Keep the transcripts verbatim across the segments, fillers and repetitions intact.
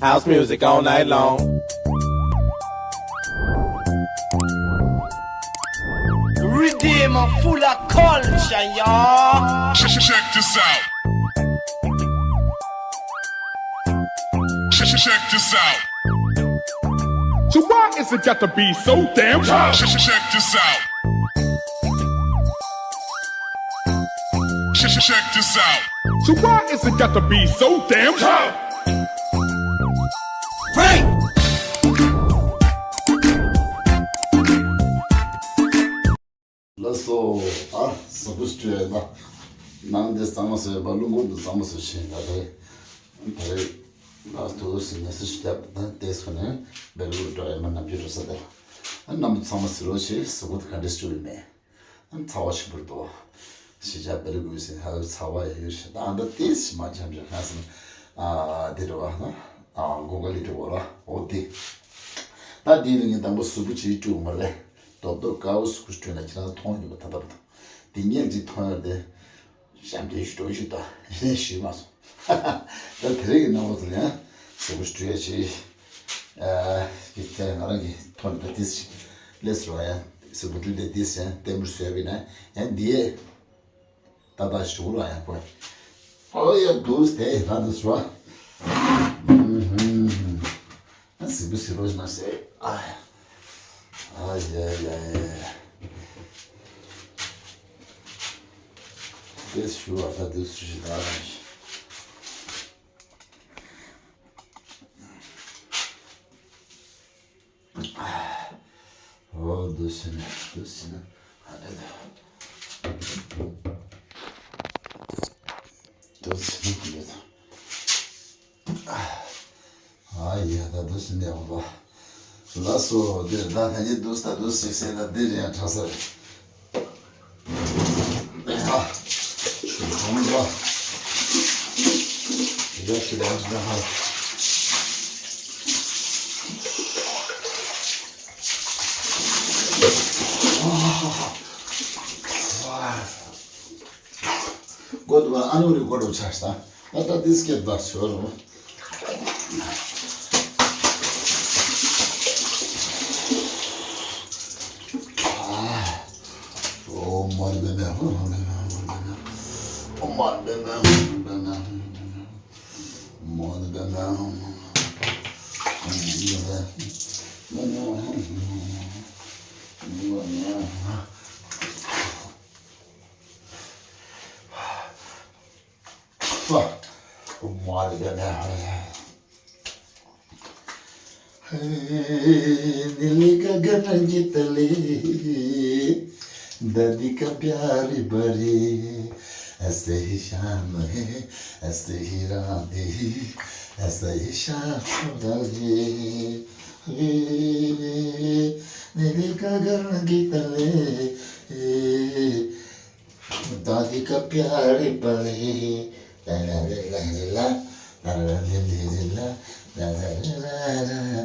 House music all night long. Redeem full of culture, y'all. Check this out. Check, check, check this out. So why is it got to be so damn tough? Check, check, check this out. Check, check, check this out. So why is it got to be so damn tough? Break! ལགས་སོ། ཨ། གཟུགས་པོ་བཀྲུས་ཡ་ན། ནང་འདི་གཙང་མ་བཟོས་པ། རླུང་སྒོ་འདི་གཙང་མ་བཟོས་ཤིང་ད་རེད། ད་རེད། ལགས་སོ། ཟིན་ནས་སུ་ཞིག་བརྒྱབ་ད་དེ་སོ་ནས་བེ་རུ་འགྲོ་ཡ་མ་ན་བྱུ་རུ་ས་དེ། ཨ། རྣམ་པ་ཚང་མ་གཟིགས་རོགས་བྱེད། གཟུགས་པོ་དེ་ག་འདྲས་བཀྲུས་ཡོད་མེད། ཨ། ཚ་བ་ཞིམ་པོ་འདུག་ཞི་ཅག་བེ་རུ་དགོས་ཟིན་ཧ་ཚ་བ་ཡ་ཡོད་ཤི་ད་ཨ་ད་དེ་ཞི་མ་འཇམ་འཇམ་ཁ་སང་། ཨ། དེ་འགྲོ་བ་ན། ཨ། གོ་ག་ལི་འགྲོ་བ་ལ་འོ་དེ། ད་དེ་ནི་ངས་དང་པོ་གཟུགས་པོ་ཅིག་བཀྲུས་མ་རེད། རྡོབ་རྡོབ་དཀར་པོ་གཟུགས་པོ་བཀྲུས་ན་ཁྱེད་རང་མཐོང་ཡོད་པ་ད་ལྟ་བར་དུ། དེ་ཉིན་གཅིག་མཐོང་ཡོད་དེ། ཞབས་འདྲེན་ཞུ་འགྲོ་ཞུ་དང་ཞུས་མ་སོང་། ད་དེ་རིང་གི་གནང་བ་ཚོ་ཡང་གཟུགས་པོ་བཀྲུས་ཡ་ཆེ། ཨ། ཀི་ཐེ་ང་རང་གི་ཐོག་ནས་ད་ཏིས་ཅིག་ལས་སུ་བ་ཡང་གཟུགས་པོ་བཀྲུས་ཏེ་ཏིས་ཡང་ལྟད་མོ་བཟོས་པ་ཡིན་ན་ཡང་འདི་ཡས་ད་ད་ཞུ་ར་ཡང་ཁོ། ཨོ་ཡ་དུས་དེ་ད་དུ་སུ་བ། ཨ། སི་བུ་སི་རོ་ཞིག་ན་སེ། ཨ་ཡ་ཡ་ཡ། དེ་ཞུ་བ་ད་དུ་སུ་ཞིག་ད། ཨོ་དུ་སི་ན་དུ་སི་ན་ཨ་ད་ད། དུ་སི་ན་ཨ་ད་ད། ཨ་ཡ་ད་དུ་སི་ནས་འོང་བ། ལགས་སོ། འདིར་ད་ད་ཉིད་དུ་ད་དུ་སི་སེ་ད་འདིར་ཡང་གྲྭ་སར། ཨ། ཆུ་གང་འདྲ། ཡ་ཆུ་གང་འདྲ་ཧ། ཨ། ཧ་ཧ་ཧ། ཝ། སྒོ་དུ་བ་ཨ་ནུ་རི་སྒོ་རུ་ཆ་ས། ད་ད་དིས་ཀེ་བ་ཤོ་རུ། ཨོ་མ་རི་བེ་མེ་ཧོ་མ་རི་བེ་མེ་ཧོ་མ་རི་བེ་མེ་ཧོ་མ་རི་བེ་མེ་ཧོ་མ་རི་བེ་མེ་ཧོ། नीले गगन की तले दादी का प्यारी बड़ी ऐसे ही शाम है, ऐसे ही रात है, ऐसे ही शाम है। नीले गगन की तले दादी का प्यारी बड़ी। ला ला ला ला ला, ला ला ला ला ला, ला ला ला ला ला।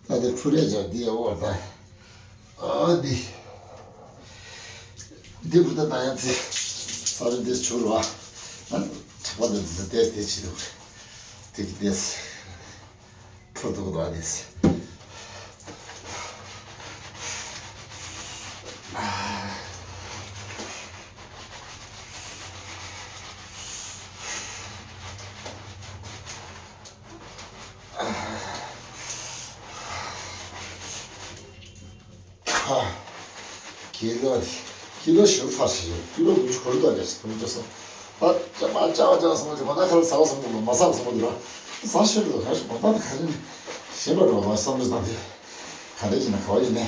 ད་དེ་ཕུ་རེ་ཇག་འདི་ཡ་འོ་ད། ཨ་འདི། འདི་བུ་ད་ད་ཡ་ཚེ། ས་རུ་འདི་ཆུ་རུ་ཨ། ཁྲག་པ་འདི་འདི་ཏེས་ཏེ་ཆི་འདུག་ཏེ་ཏེས། ཕུ་འདུག་ད་ཏེས། ཁ། ཀི་ལོ། ཀི་ལོ་ཞིག་ཕར་ཞིག་ཀི་ལོ་དགུ་བཅུ་གོ་རེ་ད་རེད་ཟེར་གོ་རེ་ད་སོང་། ད་ཅ་མ་ཅ་བ་ཅ་སོང་ཅ་མ་ད་ཁ་ལ་ཟ་བ་སོང་གོ་མ་ཟ་བ་སོང་གོ་དེ་ར། ཟ་ཤེས་རེད་ད་ཁ་ཤས་མ་ད་ད་ཁ་ལེ་ནི་ཤེས་པ་འགྲོ་བ་བསམ་བློ་བཏང་དེ་ག་འདྲ་ཅི་ན་ག་བ་ཡིན་ནས།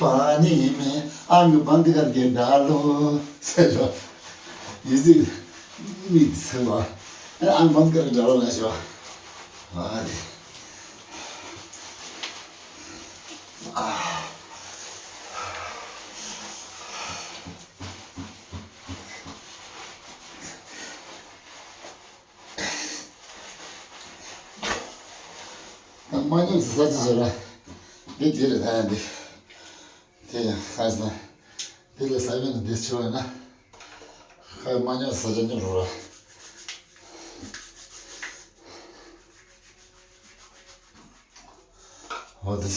པ་ནི་མེ་ཨང་བང་དི་གར་གྱི་འདྲ་ལོ་ཟེར་ཞོ། ཡི་ཟི་མི་ཚེ་བ་ཨང་བང་དི་གར་འདྲ་ལོ་ལ་ཞོ། ཨ་དི། མ་ཉམས་སུ་ས་ཅི་བྱེད་ར། འདི་དེ་རེད་ད་ཡང་འདི། དེ་ཡང་ཁ་སང་། འདི་ལས་ས་བོན་འདི་ཆེ་བ་ན། ཁ་མ་ཉམས་སུ་ས་ཅི་ཉམས་རོ་ར། འོ་དེ།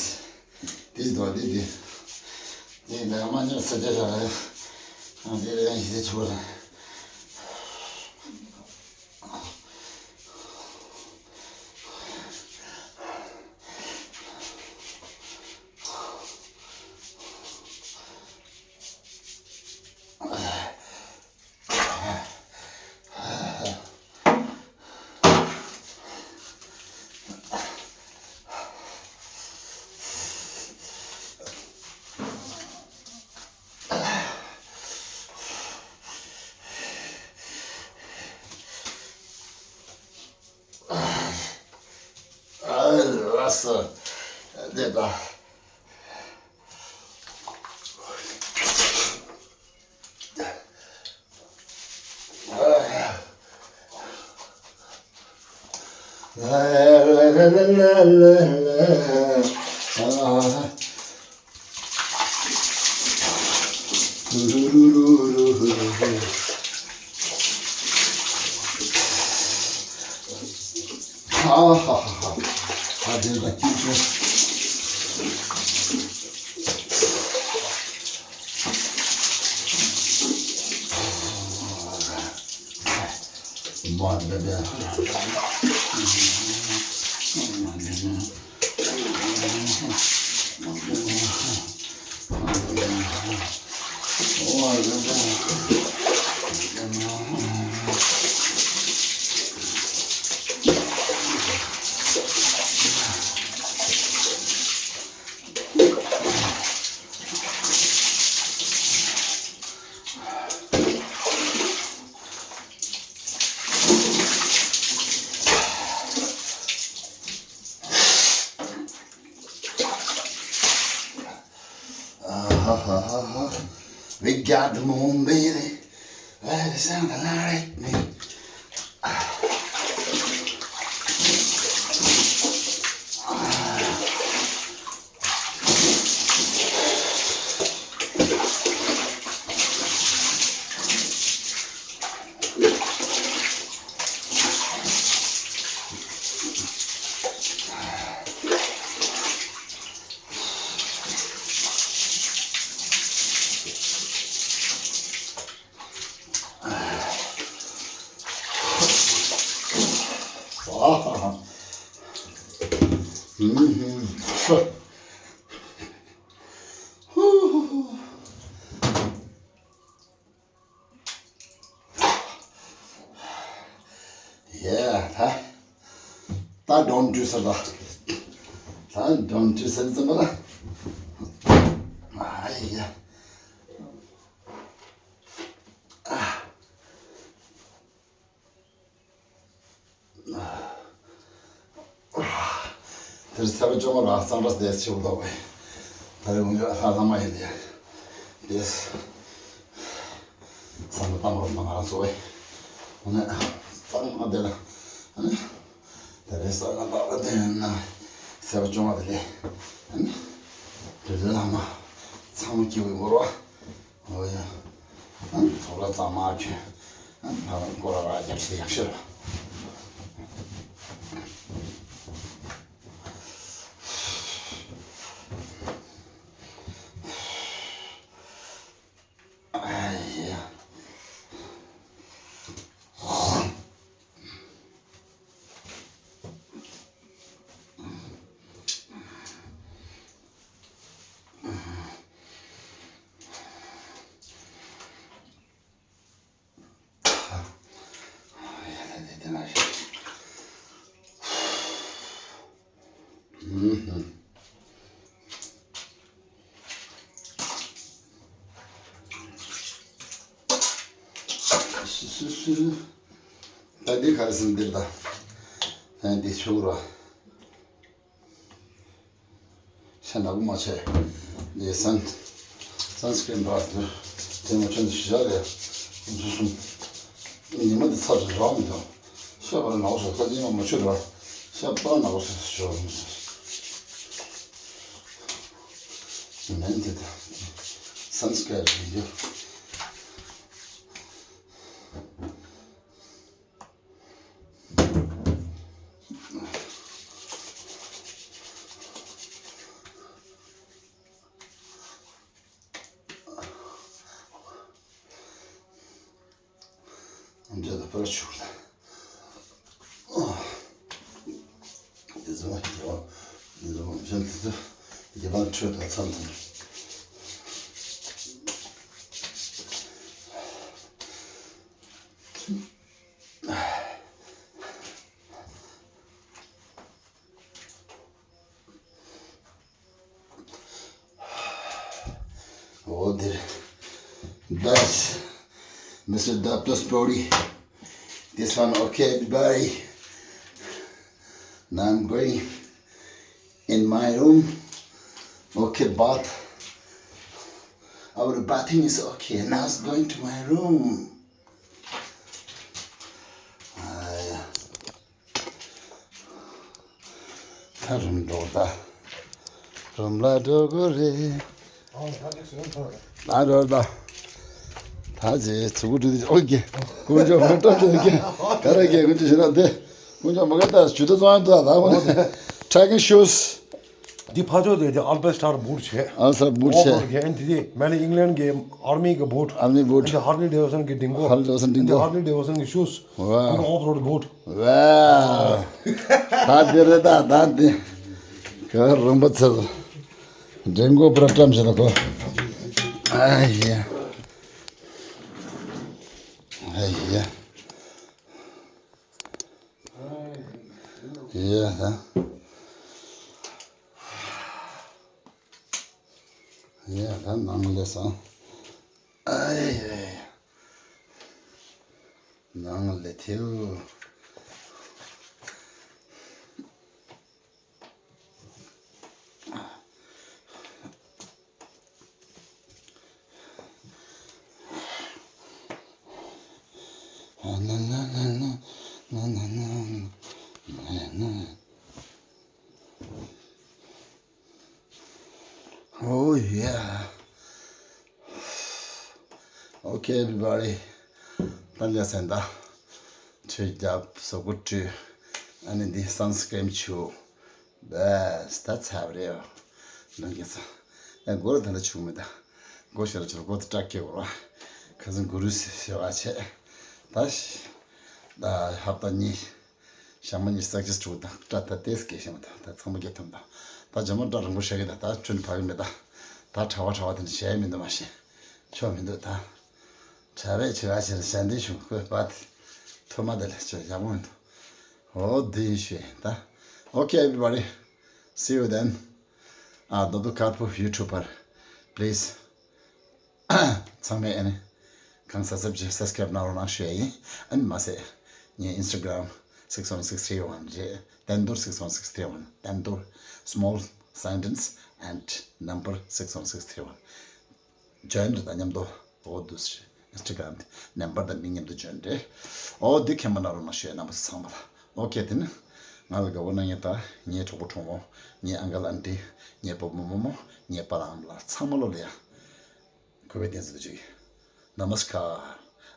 དེ་དོ་དེ་དེ། དེ་ལས་མ་ཉམས་སུ་ས་ཅི་ར། འདི་ལས་ཡང་ཞིག་ཆེ་བ་ར། ཨ་ལ་སོ། དེ་ད། ཧ་ཧ་ཧ་ཧ། ཨ་དེ་ལ་སྐྱིད་ཤོས། མ་འདི་འདི། We got the moon, baby. Where the sun light me. Yeah, ད། ད་don't do ཟེར་ད། ད་don't do ཟེར་ཙམ་པ་ལ། ཨ་ཡ། ཨ། དེར་ཚེས་པ་བཅོ་ལྔ་ལ་གཙང་སྦྲ་བསྡད་ཆེ་བོ་འདུག་པས། ད་རེས་ངུ་ལྷ་ལྷ་མ་ཡིན་ཏེ། བསྡད། བསམ་བློ་བཏང་རོགས་གནང་ང་རང་ཚོ་བས། ཨ་ནི། གཙང་མ་བསྡད་ལ། ཨ་ནི། ད་རེས་གཙང་མ་བསྡད་ན། ཚེས་པ་བཅོ་ལྔ་དེ་ལས། ཨ་ནི། དེ་ལས་ལྷ་མ། ཚང་མ་སྐྱིད་པོ་ཡོང་རོགས། འོ་ཡ། ཨ་ནི་ཐོབ་ལ་གཙང་མ་གྱོན། ཨ་ནི་ཕ་ལ་སྐོར་ར་ར་རྒྱབ་ཤེས་ཡག་ཤོས་ར། ཨ་ཡ། སུ་སུ་རུ། ད་འདི་ག་རེ་ཟེར་འདིར་ད། ཨ་འདི་ཆུ་ར། ཤ་ནག་པོ་མ་བྱས། འདི་སན་སན་སི་ཀྲིན་ར། དེ་མ་ཆུ་འདི་ཤ་རེད། སུ་སུ། ཉི་མ་འདི་ཚ་རེད་ར་མི་འདུག་ཤ་པར་ནག་པོ་ཤ་ཚ་ཉི་མ་མ་ཆུ་ར། ཤ་པར་ནག་པོ་ཤ་ཤ་མི་སུ། མེན་དེ་ད། སན་སི་ཀྲིན་རེད་འདུག་འདི་ལ་པར་ཆུ་ལ། འདི་ཚོ་འདི་བ། འདི་ཚོ་མ་བྱན་འདི་ཚོ་འདི་བ་འཕྲོད་ད་ཚང་ཚང་། Oh, there. That's Mister Doctor's body. This one, okay, everybody. Now I'm going in my room. Okay, bath. Our bathing is okay. Now I'm going to my room. Ah, yeah. ད་རུམ་འགྲོ་ད། རུམ་ལ་འགྲོ་དགོས་རེད། ད་འགྲོ་ད། ད་ཅེ་ཚུ་གུ་འགྲོ་དེ་ཨོ་ཀེ། ཀུན་སྤྱོད་མ་འགྲོ་དེ་ཀེ། ག་རེ་ཀེ་ཀུན་སྤྱོད་ཞེ་ན་དེ། ཀུན་སྤྱོད་མ་ག་ད་ཇུ་ད་ཙང་དུ་ད་ད། Trekking shoes. འདི་ཕ་ཆོས་དེ་དེ་ཨལ་པེ་སི་ཊར་བུ་ཊི་བྱས། ཨལ་སར་བུ་ཊི་ཨོ་བྱས། བོ་ཊི་བྱས། ཨན་དེ་དེ་མེ་ལི་ཨིང་ལན་གི་ཨར་མི་གི་བུ་ཊི། ཨར་མི་བུ་ཊི། ཨན་དེ་ཧར་ལི་ཌེ་ཝི་སན་གི་ཌིང་གོ། ཧར་ལི་ཌེ་ཝི་སན་ཨན་ཌིང་གོ། དེ་ཧར་ལི་ཌེ་ཝི་སན་གི་ཤུ་ཟི། ཝ། ཨན་དེ་ཨོཕ་རོ་ཌི་བུ་ཊི། ཝ། ད་དེ་རེད་ད་ད་དེ། ག་རང་པ་ཚེ། ཌིང་གོ་པུ་ར་བཀྲམ་བྱེད་ན་གོ། ཨ་ཡ། ཨ་ཡ། ཡ་ཧ། ཡ་ད་ནང་ལས་སོང་། ཨའི་ཡེ། ནང་ལས་ཐེའུ། Oh yeah. Okay, everybody. ད་ལས་སེང་ད། ཆུ་རྒྱབ་སོ་གོ་བཀྲུས། ཨ་ནི་འདི་སན་སི་ཀྲིན་བྱུགས། བས་ད་ཚར་བ་རེད། ནང་གི་ས། ཡང་སྒོ་ལ་ད་ལྟ་བྱུགས་མེད་ད། སྒོ་ཞེ་ལ་ཆུ་སྒོ་ད་སྐྲ་སྐྱེ་བ་ར། ཁ་སང་གུ་རུ་སི་ཞེ་བ་བྱས། ད་ཤི། ད་ཧབ་ད་གཉིས། ཞག་མ་གཉིས་སག་ཅེས་བྱུགས་ད་སྐྲ་ད་ཏེས་སྐྱེ་ཤེས་མ་ད། ད་ཚང་མ་སྐྱེ་ཐུབ་ད། ད་ཇ་མ་སྐྲ་རིང་པོ་ཤ་གི་ད། ད་ཁྲུན་བག་གི་མེད་ད། ད་གྲྭ་བ་གྲྭ་བ་དེ་འདྲ་བྱས་མི་འདུག་མ་ཤེས། ཆོ་མི་འདུག་ད། གྲྭ་བས་ཆེ་བ་ཆེ་ལ་ཞལ་འདེབས་བྱུང་ཁོས་པ་དེ། ཐོག་མ་དེ་ལ་ཆོ་ཡག་པོ་མི་འདུག་འོ་དེ་ཡིན་ཞུས་ད། Okay, everybody. See you then. ཨ་རྡོ་རྡོ་དཀར་པོ་ཡུ་ཊུབ་པར། Please. ཚང་མས་ཨ་ནི། གང་གཟབ་གཟབ་ཅིག་སབ་སི་ཀ་རེབ་གནང་རོགས་གནང་ཞུ་ཡ་ཡིན། ཨ་ནི་མ་ཟད། ངའི་ཨིན་སི་ཊ་གྷ་རམ་six one six three one རེད། བསྟན་རྡོར་six one six three one། བསྟན་རྡོར། Small sentence and number six one six three one། ཇོ་ཡིན་རེད་ད་མཉམ་དུ། འོ་འདུག་སེ། ཨིན་སི་ཊ་གྷ་རམ་དེ་ནམ་བར་དང་མིང་མཉམ་དུ་ཇོ་ཡིན་རེད། འོ་འདི་མཁྱེན་པ་གནང་རོགས་གནང་ཞུ་ཡ་རྣམ་པ་ཚང་མ་ལ། ཨོ་ཀེ། དེ་ནི། ང་ལ་དགའ་པོ་གནང་མཁན་དང་ངའི་གྲོགས་པོ་གྲོགས་མོ། ངའི་ཨང་ཀལ་ཨན་ཊི། ངའི་སྤོ་བོ་རྨོ་མོ། ངའི་པཱ་ལགས་ཨ་མ་ལགས་ཚང་མ་ལོ་ལ་ཡ། གུས་པས་བསྟན་འཛིན་པ་ཅིག་ནམ་སི་ཀར།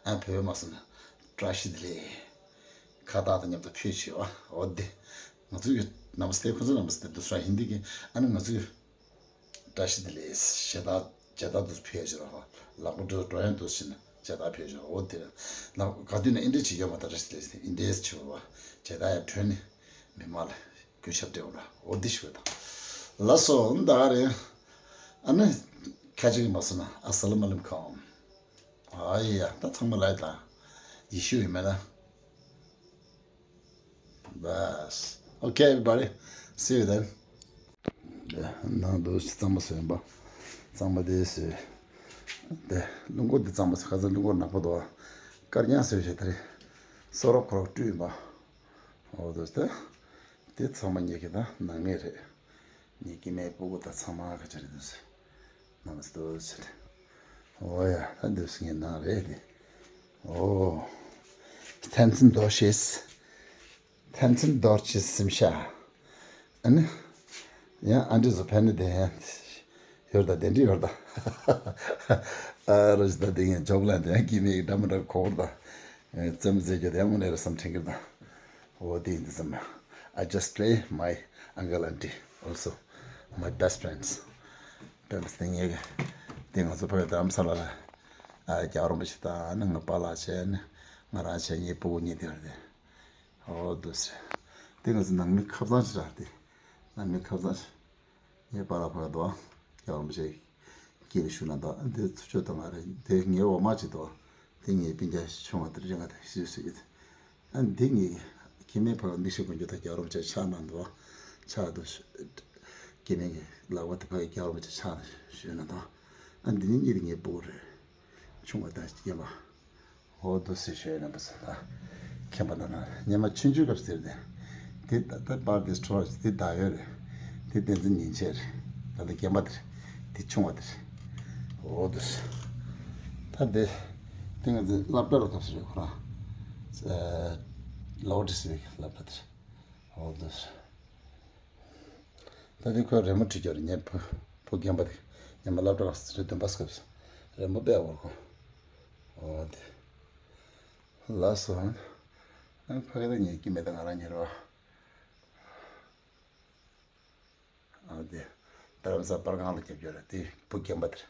ཨ་བོད་མ་སོང་ན། བཀྲ་ཤིས་བདེ་ལེགས། ཁ་བཏགས་དང་མཉམ་དུ་ཕུལ་ཆེ་བ། འོ་དེ། ང་ཚོའི་ནམ་སི་ཀར་ཁོ་ཚོ་ནམ་སི་ཀར་དུ་སུ་ར་ཧིན་དི་གི། ཨ་ནི་ང་ཚོའི། བཀྲ་ཤིས་བདེ་ལེགས། ཞེ་དྲག་ཇེ་དྲག་ཏུ་ཕེབས་ཤོག་ལགས། ལག་པ་འགྲོ་འགྲོ་ཡང་འདུག་ཕྱིན་ན་ཇེ་དྲག་ཕེབས་ཤོག་འོ་དེ་རེད། ལག་ག་དུས་ན་ཨིན་འདྲེ་བྱེད་ཡོད་མ་ད་བཀྲ་ཤིས་བདེ་ལེགས་ཨིན་འདྲེ་བྱེད་པ་ཇེ་དྲག་ཡང་གྲོན་ནས་མི་མང་ལ་གུས་ཞབས་སྤྲད་འོ་ལ་འོ་འདི་ཞུ་བ་དང་། ལགས་སོ་ད་ག་རེད། ཨ་ནི་ཁ་ཅིག་གིས་མ་སོང་ན་ཨ་ས་ལ་མ་ལིམ་ཁོང་། ཨ་ཡ་ད་ཚང་མ་ལ་ཡི་དང་ཡེ་ཤུ་ཡིན་མེད་ན། Bas. Okay, everybody. See you then. ནང་དུ་གཙང་མ་བཟོས་པ། གཙང་མ་དེ་བཟོས། དེ་རླུང་འཁོར་འདི་གཙང་མ་བཟོས། ཁ་སང་རླུང་འཁོར་ནག་པོ་འདུག་ག་དཀར་རྐྱང་བཟོས་བྱས་དེ་རེད། སོ་རོག་ཁོ་རོག་བཀྲུས་ཡིན་པ། འོ་དུ་དེ། དེ་ཚང་མ་ངེད་ཀྱི་ད་ནང་མི་རེད། ངེད་ཀྱི་མའི་སྤུ་གུ་ད་ཚང་མ་ག་ཅི་རེད་འདུག་ཟེར། ནམ་སྟོད་ཟེར། འོ་ཡ་ད་འདུག་ངེད་ནང་རེད་དེ། འོ། ཐན་ཚན་རྡོ་ཤེས། ཐན་ཚན་རྡོ་ཆེ་སེམས་ཤ། ཨ་ནི། ཡང་ཨ་འདྲི་བཟོ་ཕན་ནི་དེ་ཡང་། ཡོར་ད་དེ་འདྲི་ཡོར་ད། ཨ་རོ་ཞི་ད་དེ་ངས་ཇོག་ལན་དེ་ཡང་ཀི་མེ་གི་འདྲ་མི་འདྲ་གོ་བར་ད། ཙམ་ཟེར་རྒྱུ་དེ་ཡང་དངོས་གནས་རེ་བསམ་དྲན་གི་རེད་ད། འོ་དེ་ཡིན་དུས་ཙམ། I just play my uncle auntie also my best friends. པེམ་སི་དེ་ངས་དེ་ང་ཚོ་ཕ་གི་དམ་ས་ལ་ལ། ཨ་རྒྱ་རོང་པ་ཞིག་དང་ནི་ང་པཱ་ལགས་བྱས་ནི་ང་རང་བྱས་ངའི་སྤུ་གུ་གཉིས་དེ་རེད་དེ། འོ་དུ་སེ། དེ་ང་ཚོ་ནང་མི་ཁ་བཟང་ཞིག་རག་སྟེ། ནང་མི་ཁ་བཟང་ཞིག་ངའི་པཱ་ལགས་ཕ་གི་དོ། རྒྱ་རོང་པ་ཞིག་སྐྱེས་ལ་ཞུ་ན་དོ། དེ་ཚུར་ཆོས་དང་ང་རེ་དེ་ངའི་འོ་མ་ཅིག་དོ། དེ་ངའི་སྤུན་ཀྱག་ཆུང་བ་དེ་རེ་ང་དེ་ཞུས་སུ་ཡོད། ཨ་འདི་ངའི་ཀི་མེ་ཕ་གི་མིག་ཤེལ་གོན་རྒྱུ་དང་རྒྱ་རོང་པ་ཅིག་ཆགས་ན་དོ། ཆགས་དོ། ཀི་མེ་གི་ལག་པ་དེ་ཕ་གི་རྒྱ་རོང་པ་ཅིག་ཆགས་ན་ཞུས་ན་དོ། ཨ་འདི་ནི་གཉིས་དེ་ངའི་སྤུ་གུ་རེད། ཆུང་བ་དང་རྒན་པ། འོ་དུ་སེ་ཞོལ་ནས་པ་ས་ད། མཁན་པ་ད་ན་ཉི་མ་ཆུང་ཆུང་སྐབས་ཟེར་ཏེ། དེ་ད་ད་པར་དེ་སྤྲོ་བ་དེ་ད་ཡོད་རེད། དེ་བསྟན་འཛིན་ཉིན་བྱེད་རེད། ད་ད་རྒན་པ་དེ་རེད། དེ་ཆུང་བ་དེ་རེད། འོ་དུ་སེ། ད་དེ། དེ་ང་ཚོ་སློབ་གྲྭ་ལ་སྐབས་སུ་རེད་ཁོ་རང་། ལོ་དྲི་སི་བའི་སློབ་གྲྭ་དེ་རེད། འོ་དུ་སེ། ད་དེ་ཁོས་རི་མོ་བྲིས་ཀྱོ་རེད་ངའི་བུ། བུ་རྒན་པ་དེ། ཉི་མ་སློབ་གྲྭ་ལ་རེ་བདུན་པ་སྐབས་སུ། རི་མོ་དཔེ་འོར་ཁོ། འོ་དེ། ལགས་སོ། ཨ་ཕ་གི་ད་ངའི་ཀི་མེ་ད་ང་རང་ཉེ་རོ། ཨ་དེ། རྡ་རམ་ས་པར་ཁང་ལ་རྒྱབ་སྐྱོར་རེད་དེ་བུ་རྒན་པ་དེར།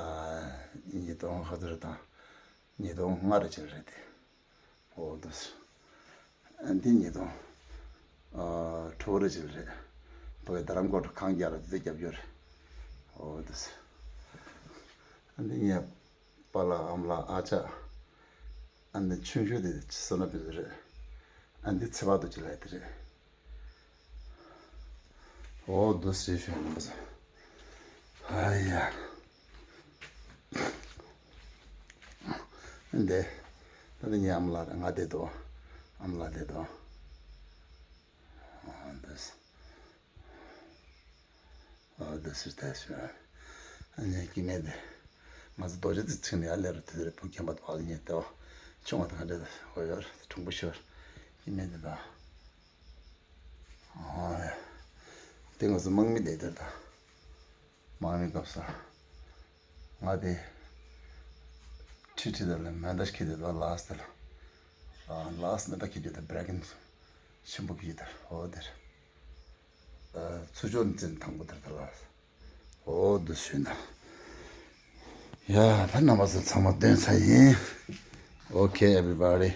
ཨ། ཉིས་སྟོང་ཧ་ཐུར་དང་། ཉིས་སྟོང་ལྔ་རེ་ཅིག་རེད་དེ། འོ་དུ། ཨ་འདི་ཉིས་སྟོང་། ཨ་དྲུག་རེ་ཅིག་རེད། བུ་གི་རྡ་རམ་སྐོར་ཁང་རྒྱག་ལ་དེ་ཚོ་རྒྱབ་སྐྱོར་རེད། འོ་དུ། ཨ་འདི་ངའི་པཱ་ལགས་ཨ་མ་ལགས་ཨ་ཅག་ཨ་འདི་ཆུང་ཆུང་དེ་བསོད་ནམས་ཕུན་ཚོགས་རེད། ཨ་འདི་ཚེ་དཔག་ཏུ་ཅི་ལ་ཡ་དེ་རེད། འོ་དུ་སེ་ཞོན་ནམ་པ་ས། ཨ་ཡ། འདི། ད་ནི་ངའི་ཨ་མ་ལགས་ང་བསྡད་དོ། ཨ་མ་ལགས་བསྡད་དོ། འོ་དུ་སེ། འོ་དུ་སེ་ད་ཞོན། ཨ་ནི་ཀི་མེ་དེ། ང་ཚོ་རྡོ་རྗེ་དེ་ཚིག་ནས་ཨ་ལེ་རུ་དེ་རེད་བུ་རྒན་པ་དོ་ཨ་ལ་ཉེ་དོ། ཆུང་བ་དང་འདྲ་དོ་ཡོར་གྲུང་པོ་ཤོར། ཀི་མེ་དེ་དང་། ཨོ་ཡ། དེ་ང་ཚོ་དམག་མི་བསྡད་དེར་ད། དམག་མི་སྐབས་སུ། ང་དེ། ཁྲི་ཁྲི་དེ་ལ་མེ་མདའ་ཁྱེར་དེ་ལ་ལགས་དེ་ལ། ཨ་ལགས་མེ་མདའ་ཁྱེར་རྒྱུ་དེ་བྷེ་རེ་ཀིན་ཆེན་པོ་ཁྱེར་རྒྱུ་དེ་ལ་འོ་དེར། ཨ་ཚུར་ཕྱོགས་ནས་འཛིན་དང་པོ་དེར་ད་ལགས། འོ་དུ་ཞུས་ན། ཡ་ད་རྣམ་པ་ཚོ་ཚང་མ་སྟོན་ཚར་ཡིན། Okay, everybody.